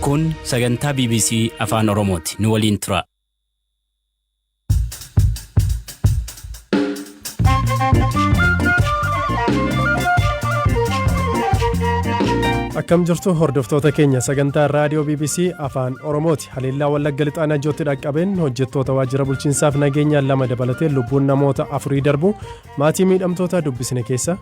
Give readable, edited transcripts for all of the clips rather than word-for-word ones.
Kun sagantaa BBC Afaan Oromooti. Nu waliin tura. Akkam jirtu hordoftoota keenya, sagantaa raadiyoo BBC Afaan Oromooti. Haleellaa Wallagga Lixaa Najjootti dhaqqabeen hojjettoota waajjira bulchiinsaaf nageenyaan lama dabalatee lubbuun namoota afurii darbu, maatii miidhamtoota dubbisne keessa.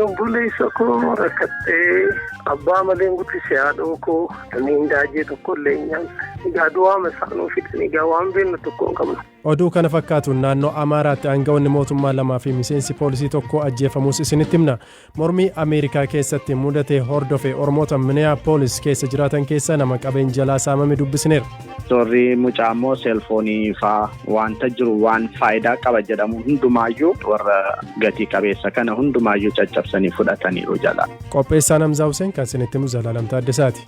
Obboleessa koo rakkattee abbaa malee guddise, haadhoo koo miindaajee tokko illee hin nyaanne. Egaa du'aama isaanuu fidan, egaa waan beeknu tokko hin qabnu. Oduu kana fakkaatuun naannoo Amaaraatti aangawoonni mootummaa lamaa fi miseensi poolisii tokko ajjeefamuus isinitti himna. Mormii Ameerikaa keessatti mudate hordofe Oromoota Minneapolis keessa jiraatan keessaa nama qabeen jalaa saamame dubbisneera. Toorri mucaa immoo cellphone faa, wanta jiru, waan faayidaa qaba jedhamu hundumaayyuu, warra gatii qabeessa kana hundumaayyuu caccabsanii fudhataniiru jala. Qopheessaan Hamzaa Hussein, kan isinitti himu Zalaalam Taaddasaati.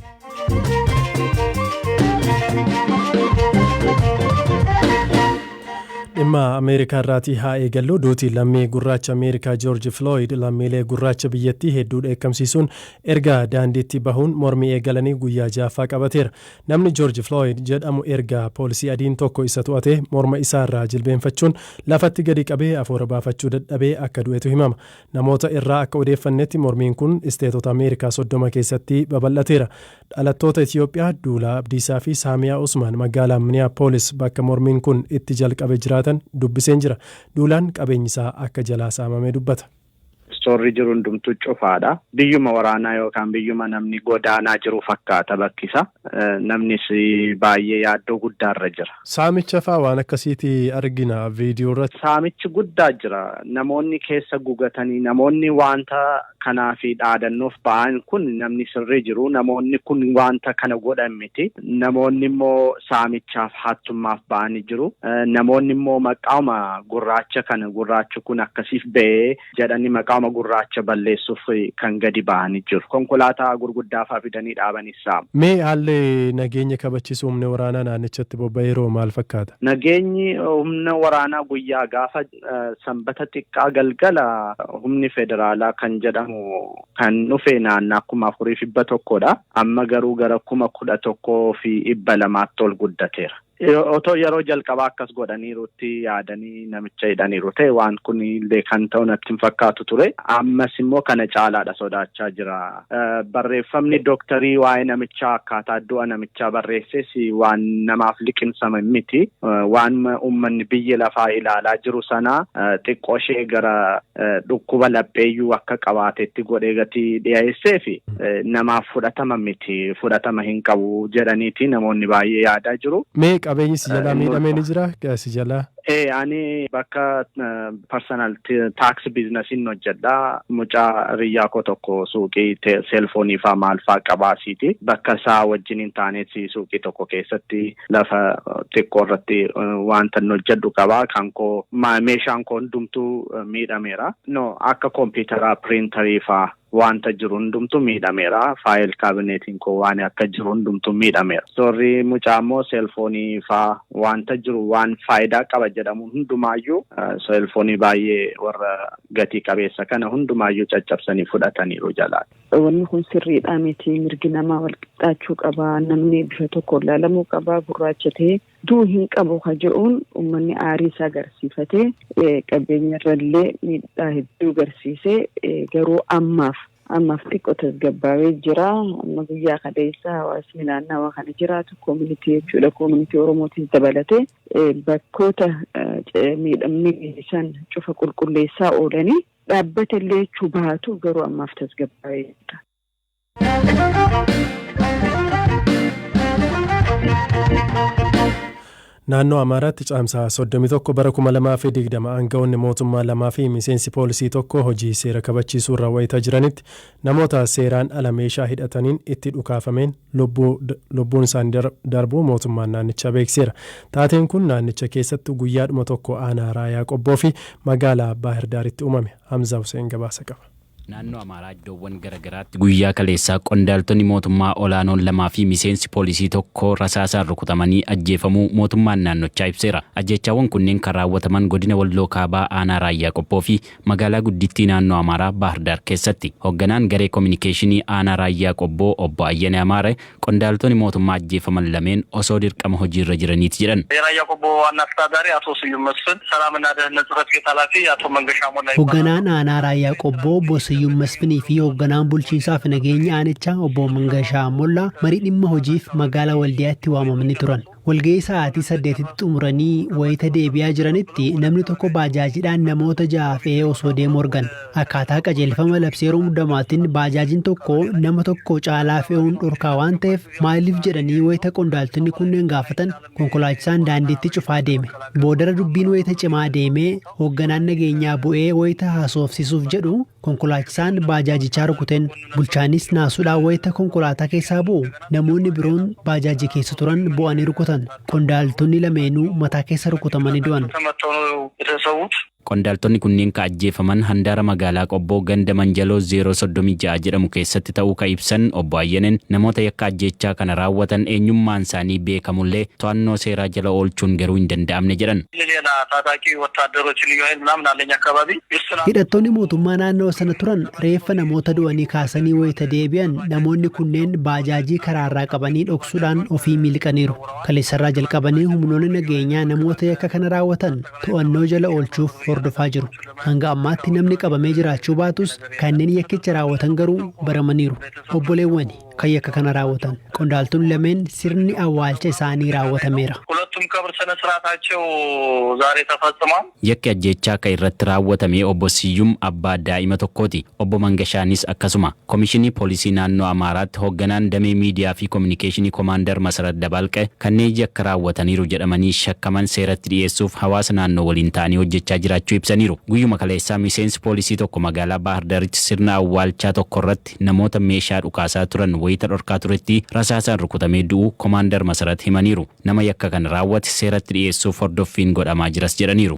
Dhimma Ameerikaa irraatii haa eegallu. Duuti lammii gurraacha Ameerikaa Joorji Filooyid lammiilee gurraacha biyyattii hedduu dheekkamsiisuun erga daandiitti bahuun mormii eegalanii guyyaa ja'affaa qabateera. Namni Joorji Filooyid jedhamu erga poolisii adiin tokko isa to'atee morma isaarraa jilbeenfachuun lafatti gadi qabee afuura baafachuu dadhabee akka du'etu himama. Namoota irraa akka odeeffannetti mormiin kun isteetota Ameerikaa 30 keessatti babal'ateera. Dhalattoota Itiyoophiyaa Duulaa Abdiisaa fi Saamiyaa Usmaan magaalaa Minneapolis bakka mormiin kun itti jalqabe jiraatan dubbiseen jira. Duulaan qabeenyisaa akka jalaa saamame dubbata. Istoorri jiru hundumtuu cufaadha. Biyyuma waraanaa yookaan biyyuma namni godaanaa jiru fakkaata bakkisa. Namnis baay'ee yaaddoo guddaarra jira. Saamicha faa waan akkasiiti argina viidiyoo irratti. Saamichi guddaa jira. Namoonni keessa gugatanii, namoonni wanta kanaa fi dhaadannoof ba'an kun namni sirrii jiru. Namoonni kun wanta kana godhan miti. Namoonni immoo saamichaaf, hattummaaf ba'anii jiru. Namoonni immoo maqaama gurraacha kana, gurraachi kun akkasiif ba'ee jedhanii maqaama gurraacha balleessuuf kan gadi ba'anii jiru. Konkolaataa gurguddaa fa'aa fidanii dhaabanii saamu. Mee haalli nageenya kabachiisu humni waraanaa naannichatti bobba'eeroo maal fakkaata? Nageenyi humna waraanaa guyyaa gaafa Sanbata xiqqaa galgala humni federaalaa kan jedhamu kan dhufe naannaa 4,100dha. Amma garuu gara 11,200tti ol guddateera. Otoo yeroo jalqabaa akkas godhaniirutti yaadanii namicha hidhaniiru ta'e, waan kun illee kan ta'u natti hin fakkaatu ture. Ammas immoo kana caalaadha sodaachaa jira. Barreeffamni dooktarii waa'ee namichaa, akkaataa du'a namichaa barreesses waan namaaf liqimsame miti. Waan uummanni biyya lafaa ilaalaa jiru sana xiqqoo ishee gara dhukkuba lapheeyyuu akka qabaatetti godhee gatii dhiyeessee fi namaaf fudhatama miti, fudhatama hin qabu jedhaniiti namoonni baay'ee yaadaa jiru. Mee qabeenyi si jalaa miidhamee ni jira? Si jalaa? Ee, ani bakka personal tax businessiin hojjedha. Mucaa riyyaa koo tokko suuqii cellphone faa maal faa qabaasiiti. Bakka isaa wajjin hin taanetti suuqii tokko keessatti lafa xiqqoo irratti wanta inni hojjedhu qaba. Kan koo meeshaan koo hundumtuu miidhameera. No, akka kompiitaraa, printerii faa wanta jiru hundumtuu miidhameera. File cabinetiin koo waan akka jiru hundumtuu miidhameera. Stoorri mucaa immoo cellphone faa, wanta jiru, waan faayidaa qaba jedhamu hundumaayyuu, cellphone baay'ee warra gatii qabeessa kana hundumaayyuu caccabsanii fudhataniiru jalaa. Wanni kun sirriidhaa miti, mirgi namaa wal qixxaachuu qaba, namni bifa tokkoon ilaalamuu qaba, gurraacha ta'ee du'uu hin qabu ka jedhuun uummanni aarii isaa agarsiifatee qabeenya irrallee miidhaa hedduu agarsiisee, garuu ammaaf xiqqoo tasgabbaa'ee jira. Amma guyyaa kaleessa hawaasni naannawa kana jiraatu, community jechuudha, community Oromootis dabalatee, bakkoota miidhamni san cufa qulqulleessaa oolanii, dhaabbata illee jechuu baatu, garuu ammaaf tasgabbaa'ee jira. Naannoo Amaaraatti Caamsaa 31 bara 2020 aangawoonni mootummaa lamaa fi miseensi poolisii tokko hojii seera kabachiisuu irra wayita jiranitti namoota seeraan ala meeshaa hidhataniin itti dhukaafameen lubbuun isaanii darbuu mootummaan naannichaa beeksiseera. Taateen kun naannicha keessatti guyyaadhuma tokko aanaa Raayaa Qobboo fi magaalaa Baahirdaaritti uumame. Hamza Hussein gabaasa qaba. Naannoo Amaaraa iddoowwan garaagaraatti guyyaa kaleessaa qondaaltonni mootummaa olaanoon lamaa fi miseensi poolisii tokko rasaasaan rukutamanii ajjeefamuu mootummaan naannochaa ibseera. Ajjeechaawwan kunneen kan raawwataman godina Walloo Kaabaa aanaa Raayyaa Qobboo fi magaalaa guddittii naannoo Amaaraa Baahirdaar keessatti. Hoogganaan garee kominikeeshinii aanaa Raayyaa Qobboo obbo Ayyanee Amaare qondaaltonni mootummaa ajjeefaman lameen osoo dirqama hojiirra jiraniiti jedhan. የራያ ቆቦ ዋና አስተዳዳሪ አቶ ስዩም መስፍን፣ ሰላምና ደህንነት ጽሕፈት ቤት ኃላፊ አቶ መንገሻ ሞላ Hoogganaan aanaa Raayyaa Qobboo obbo Siyyum Masfinii fi hoogganaan bulchiinsaa fi nageenya aanichaa obbo Mangashaa Mollaa marii dhimma hojiif magaalaa Waldiyaatti waamamanii turan. Walga'ii sa'aatii 8tti xumuranii wayita deebi'aa jiranitti namni tokko baajaajiidhaan namoota 6 fe'ee osoo deemu argan. Akkaataa qajeelfama labsii yeroo muddamaatiin baajaajiin tokko nama tokko caalaa fe'uun dhorkaa waan ta'eef maaliif jedhanii wayita qondaaltonni kunneen gaafatan konkolaachisaan daandiitti cufaa deeme. Boodara dubbiin wayita cimaa deemee hoogganaan nageenyaa bu'ee wayita haasofsiisuuf jedhu konkolaachisaan baajaajichaa rukuteen bulchaanis naasuudhaan wayita konkolaataa keessaa bu'u namoonni biroon baajaajii keessa turan bu'anii rukutan. Qondaaltonni lameenuu mataa keessa rukutamanii du'an. ተመተው ነው የተሰዉት። Qondaaltonni kunneen ka ajjeefaman handaara magaalaa Qobboo ganda Manjaloo 036 jedhamu keessatti ta'uu ka ibsan obbo Ayyaneen namoota yakka ajjeechaa kana raawwatan eenyummaan isaanii beekamullee to'annoo seeraa jala oolchuun garuu hin danda'amne jedhan. ሌላ ታጣቂ ወታደሮች ልዩ ኃይል ምናምን አለኝ አካባቢ እሱን Hidhattoonni mootummaa naannoo sana turan reeffa namoota du'anii kaasanii wayita deebi'an namoonni kunneen baajaajii karaarraa qabanii dhoksuudhaan ofii miliqaniiru. Kaleessarraa jalqabanii humnoonni nageenyaa namoota yakka kana raawwatan to'annoo jala oolchuuf hordofaa jiru. Hanga ammaatti namni qabamee jiraachuu baatus kanneen yakkicha raawwatan garuu baramaniiru. Obboleewwan kan yakka kana raawwatan qondaaltonni lameen sirni awwaalcha isaanii raawwatameera. ሁለቱም ቀብር ስነ ስርዓታቸው ዛሬ ተፈጽሟል። Yakki ajjeechaa kan irratti raawwatame obbo Siyyum abbaa daa'ima tokkooti. Obbo Mangashaanis akkasuma. Komishinii Poolisii Naannoo Amaaraatti hoogganaan damee miidiyaa fi kominikeeshinii Komaandar Masarat Dabaalqe kanneen yakka raawwataniiru jedhamanii shakkaman seeratti dhiyeessuuf hawaasa naannoo waliin ta'anii hojjechaa jiraachuu ibsaniiru. Guyyuma kaleessaa miseensi poolisii tokko magaalaa Baahirdaaritti sirna awwaalchaa tokko irratti namoota meeshaa dhukaasaa turan wayita dhorkaa turetti rasaasaan rukutamee du'uu Komaandar Masarat himaniiru. Nama yakka kana raawwate seeratti dhiyeessuuf hordoffiin godhamaa jiras jedhaniiru.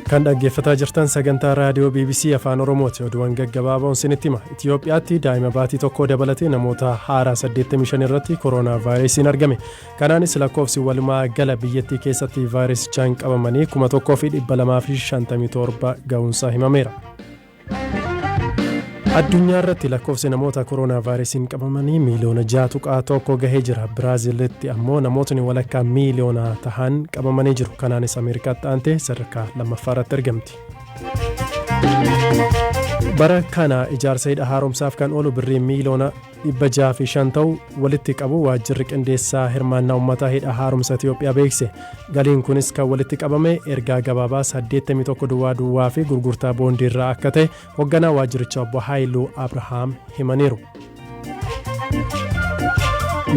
Kan dhaggeeffataa jirtan sagantaa raadiyoo BBC Afaan Oromooti. Oduuwwan gaggabaaboon isinitti hima. Itoophiyaatti daa'ima baatii tokko dabalatee namoota haaraa 85 irratti kooroonaa vaayirasiin argame. Kanaanis lakkoofsi walumaa gala biyyattii keessatti vaayirasichaan qabamanii 1257 ga'uunsaa himameera. Addunyaa irratti lakkoofsi namoota kooroonaa vaayirasiin qabamanii miiliyoona 6.1 gahee jira. Biraaziilitti ammoo namootni walakkaa miiliyoona tahan qabamanii jiru. Kanaanis Ameerikaatti aantee sadarkaa lammaffaa irratti argamti. Bara kana ijaarsa hidha haaromsaaf kan oolu birrii miiliyoona 605 ta'u walitti qabu waajjirri qindeessaa hirmaannaa uummataa hidha haaromsa Itoophiyaa beekse. Galiin kunis kan walitti qabame ergaa gabaabaa 81 duwwaa duwwaa fi gurgurtaa boondii irraa akka ta'e hoogganaa waajjirichaa obbo Haayiluu Abrahaam himaniiru.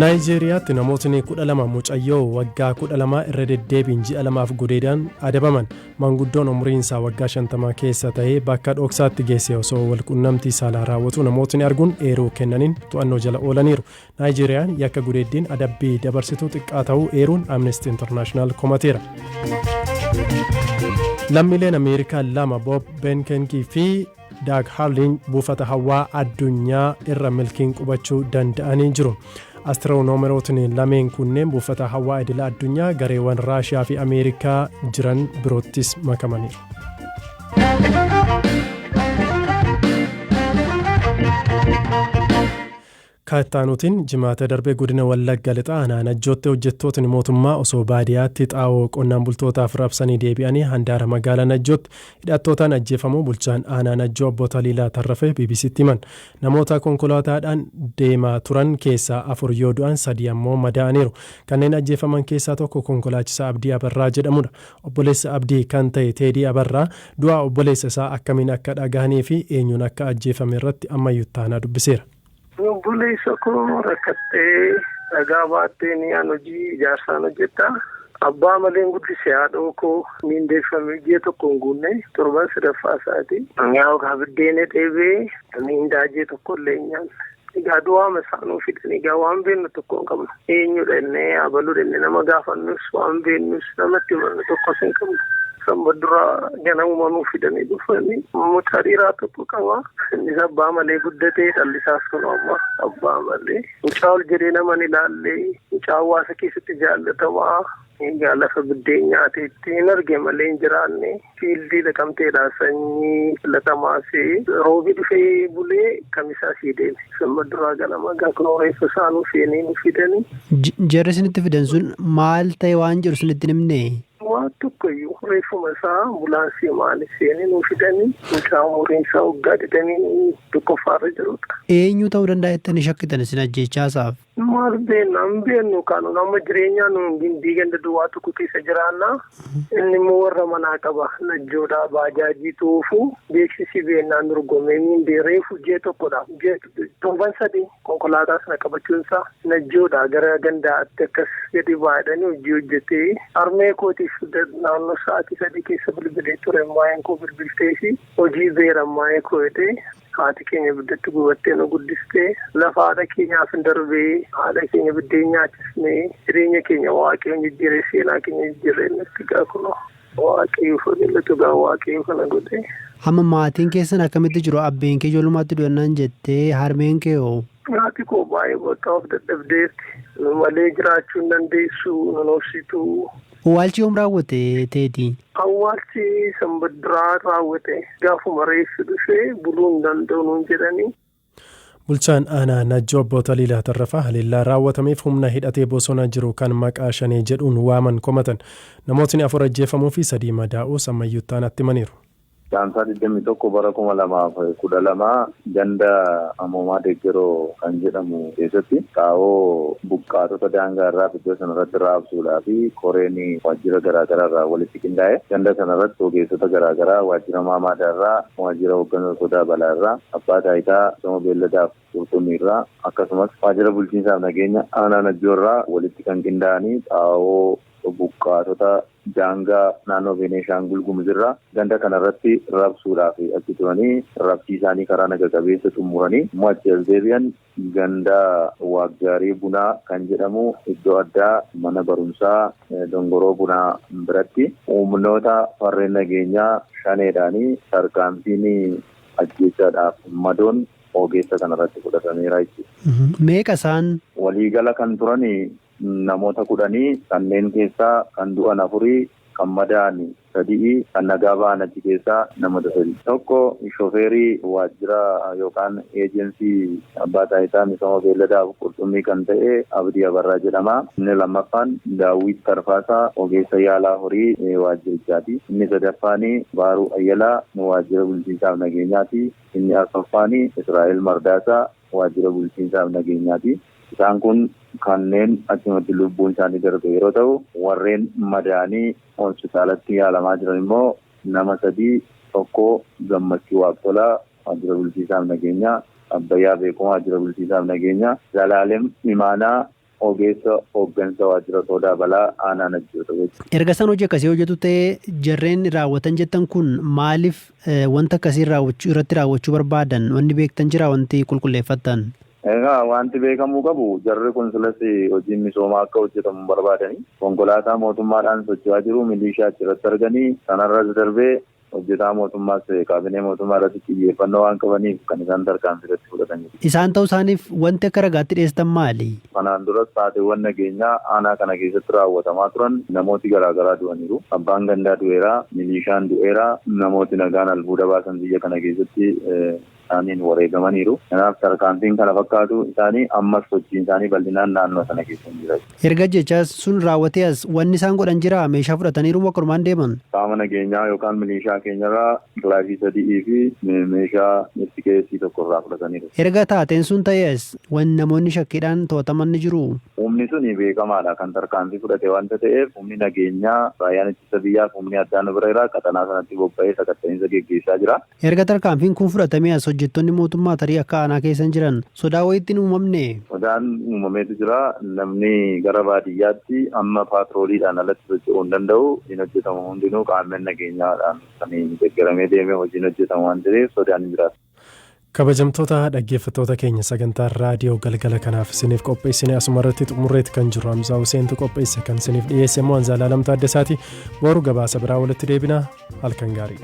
Naayijeeriyaatti namootni 12 mucayyoo waggaa 12 irra deddeebiin ji'a 2f gudeedaan adabaman. Maanguddoon umriinsaa waggaa 50 keessa ta'ee bakka dhoksaatti geesse osoo walqunnamtii saalaa raawwatu namootni arguun eeruu kennaniin to'annoo jala oolaniiru. Naayijeeriyaan yakka gudeeddiin adabbii dabarsituu xiqqaa ta'uu eeruun Amnesty International komateera. Lammiileen Ameerikaa lama Bob Benkengii fi Daag Harliin buufata hawaa addunyaa irra milkiin qubachuu danda'anii jiru. Astiroonomerootni lameen kunneen buufata hawaa idila addunyaa gareewwan Raashiyaa fi Ameerikaa jiran biroottis makamaniiru. Kaattaanutiin jimaata darbee godina Wallagga lixaa aanaa Najjootti hojjettootni mootummaa osoo baadiyyaatti xaa'oo qonnaan bultootaaf raabsanii deebi'anii handaara magaalaa Najjootti hidhattootaan ajjeefamuu bulchaan aanaa Najjoo obbo Taliilaa Tarrafee BBCtti himan. Namoota konkolaataadhaan deemaa turan keessaa 4 yoo du'an 3 ammoo madaa'aniiru. Kanneen ajjeefaman keessaa tokko konkolaachisaa Abdii Abarraa jedhamudha. Obboleessa Abdii kan ta'e Teedii Abarraa du'a obboleessa isaa akkamiin akka dhagahanii fi eenyuun akka ajjeefame irratti ammayyuu taanaa dubbiseera. Obboleessa koo rakkattee dhagaa baattee ni an hojii ijaarsaan hojjetta. Abbaa maleen guddise haadhoo koo miindeeffamee ji'a tokko hin guunne torban sadaffaa isaati. Yaa'u kaa biddeena dheebee miindaa ji'a tokko illee hin nyaanne. Egaa du'aama isaanuu fidan, egaa waan beennu tokko hin qabnu. Eenyudha innee abaluu jennee nama gaafannus, waan beennus namatti himannu tokkos hin qabnu. Sanba duraa ganamuma nuu fidanii dhufanii, mucaa dhiiraa tokko qaba. Innis abbaa malee guddatee, dhalli isaas kun amma abbaa malee. Mucaa ol jedhee nama ni ilaallee, mucaa hawaasa keessatti jaallatamaa. Egaa lafa biddeen nyaateetti hin arge malee hin jiraanne. Fiildii Naqamteedha sanyii filatamaa fi roobi dhufee bulee kamisaa sii deeme. Sanba duraa ganama egaa kun reeffa isaanuu feenii nu fidanii. Jarri isinitti fidan sun maal ta'e waan jedhu isinitti hin himne? Waan tokkoyyuu, reeffuma isaa ambulaansii maali seenii nu fidanii, mucaa umuriin isaa waggaa 21ffaarra jirudha. Eenyu ta'uu danda'a jettanii shakkitan isin ajjeechaasaaf? Maal beenna, hin beennu, kaanu nama jireenyaa nu gindii ganda duwwaa tokko keessa jiraanna. Inni immoo warra manaa qaba. Najjoodhaa baajaajii tuufu beeksisi beennaan dorgomee mindee reefu ji'a tokkodha. Ji'a torban 3 konkolaataa sana qabachuunsaa, Najjoodhaa gara gandaatti akkas gadi baay'adhanii hojii hojjetee, harmee kootiif naannoo sa'aatii 3 keessa bilbilee ture. Maayeen koo bilbiltee fi hojii beera maayee koo jedhee, haati keenya ibiddatti gubattee nu guddistee, lafa haadha keenyaaf hin darbee, haadha keenya biddeen nyaachisnee, jireenya keenya Waaqayyoon jijjiiree, seenaa keenya jijjiiree nutti gaa kunoo Waaqayyo fagillatu gaa Waaqayyo kana godhe. Amma maatiin keessan akkamitti jiru? Abbeen kee ijoollummaatti du'annaan jettee, harmeen kee hoo? Haati koo baay'ee bakka of dadhabdeetti. Nu malee jiraachuu hin dandeessu, nun obsitu. Awwaalchi yoom raawwate teeti? Awwaalchi Sanbadduraa raawwate. Gaafuma reeffi dhufee buluu hin danda'u nuun jedhanii. Bulchaan aanaa Najjoo Obbo Taliilaa Tarrafaa haleellaa raawwatameef humna hidhatee bosona jiru kan maqaa Shanee jedhuun waaman komatan. Namootni afur ajjeefamuu fi sadii madaa'uus Ammayyuu Ittaanaatti himaniiru. Caamsaa 21 bara 2012 ganda Amoomaa Deggeroo kan jedhamu keessatti xaa'oo buqqaatota daangaa irraa iddoo sanarratti raabsuudhaa fi koreen waajjira garaagaraa irraa walitti qindaa'e ganda sanarratti ogeessota garaagaraa waajjira Maamaadaa irraa, waajjira hooggansa sodaa balaa irraa, abbaa taayitaa misooma beelladaaf qurxummii irraa, akkasumas waajjira bulchiinsaaf nageenya aanaa Najjoo irraa walitti kan qindaa'anii xaa'oo buqqaatota daangaa naannoo Beeneeshaangul Gumuz irraa ganda kana irratti rabsuudhaaf achi turanii, rabsii isaanii karaa naga qabeessa xumuranii immoo achi as deebi'an, ganda Waaggaarii Bunaa kan jedhamu iddoo addaa mana barumsaa Dongoroo Bunaa biratti humnoota farreen nageenyaa Shaneedhaan tarkaanfiin ajjeechaadhaaf madoon ogeessa kana irratti fudhatameera jechuudha. Meeqa isaan? Waliigala kan turan namoota 10, kanneen keessaa kan du'an afurii, kan madaa'an sadi'i, kan nagaa ba'an achi keessaa namoota sadi. Tokko shofeerii waajjira yookaan eejensii abbaa taayitaa misooma beelladaaf qurxummii kan ta'e Abdii Abarraa jedhama. Inni lammaffaan Daawwit Tarfaasaa ogeessa yaalaa horii waajjirichaati. Inni sadaffaan Baaruu Ayyalaa waajjira bulchiinsaaf nageenyaati. Inni arfaffaan Israa'el Mardaasaa waajjira bulchiinsaaf nageenyaati. Isaan kun kanneen achumatti lubbuun isaanii darbe yeroo ta'u, warreen madaa'anii hospitaalatti yaalamaa jiran immoo nama sadii, tokko Gammachuu Waaqtolaa waajjira bulchiinsaaf nageenyaa, Abbayyaa Beekumaa waajjira bulchiinsaaf nageenyaa, Zalaalem Imaanaa ogeessa hooggansa waajjira sodaa balaa aanaa Najjoo ta'u jechuudha. Erga isaan hojii akkasii hojjetu ta'ee, jarreen raawwatan jettan kun maaliif wanta akkasii irratti raawwachuu barbaadan? Wanni beektan jira, wanti qulqulleeffattan? Egaa wanti beekamuu qabu, jarri kun silas hojiin misoomaa akka hojjetamu hin barbaadani. Konkolaataa mootummaadhaan socho'aa jiru milishaa achirratti arganii, sanarras darbee hojjetaa mootummaas kaabinee mootummaa irratti xiyyeeffannoo waan qabaniif kan isaan tarkaanfii irratti fudhatan jechuudha. Isaan ta'uu isaaniif wanti akka ragaatti dhiyeessitan maali? Kanaan duras taateewwan nageenyaa aanaa kana keessatti raawwatamaa turan namooti garaagaraa du'aniiru. Abbaan gandaa du'eera, milishaan du'eera, namooti nagaan albuuda baasan biyya kana keessatti isaaniin wareegamaniiru. Kanaaf tarkaanfiin kana fakkaatu isaanii ammas sochiin isaanii bal'inaan naannoo sana keessa hin jira. Erga ajjeechaa sun raawwatee as wanni isaan godhan jiraa? Meeshaa fudhataniiru moo akkanumaan deeman? Qaama nageenyaa yookaan milishaa keenyarraa kilaashii sadi'ii fi meeshaa SKS tokko irraa fudhataniiru. Erga taateen sun ta'ee as wanni namoonni shakkiidhaan to'ataman ni jiruu? Humni suni beekamaadha. Kan tarkaanfii fudhate wanta ta'eef humni nageenyaa, raayyaan ittisa biyyaaf humni addaa nu bira jira. Qaxanaa sanatti bobba'ee sakatta'iinsa geggeessaa jira. Erga tarkaanfiin kun fudhatamee as hojjettoonni mootummaa tarii akka aanaa keessan jiran sodaa wayiitti hin uumamnee? Sodaan uumameetu jira. Namni gara baadiyyaatti amma paatrooliidhaan alatti socho'uu hin danda'u. Hojiin hojjetamu hundinuu qaamni nageenyaadhaan kan deeggaramee deemee hojiin hojjetamu waan ta'eef sodaan hin jiraatu. Kabajamtoota dhaggeeffattoota keenya, sagantaa raadiyoo galgala kanaaf isiniif qopheessine asuma irratti xumurreetti kan jiru. Hamzaa Huseentu qopheesse, kan isiniif dhiyeesse immoo Anzaalaalam Taaddasaati. Boru gabaasa biraa walitti deebina. Halkan gaarii.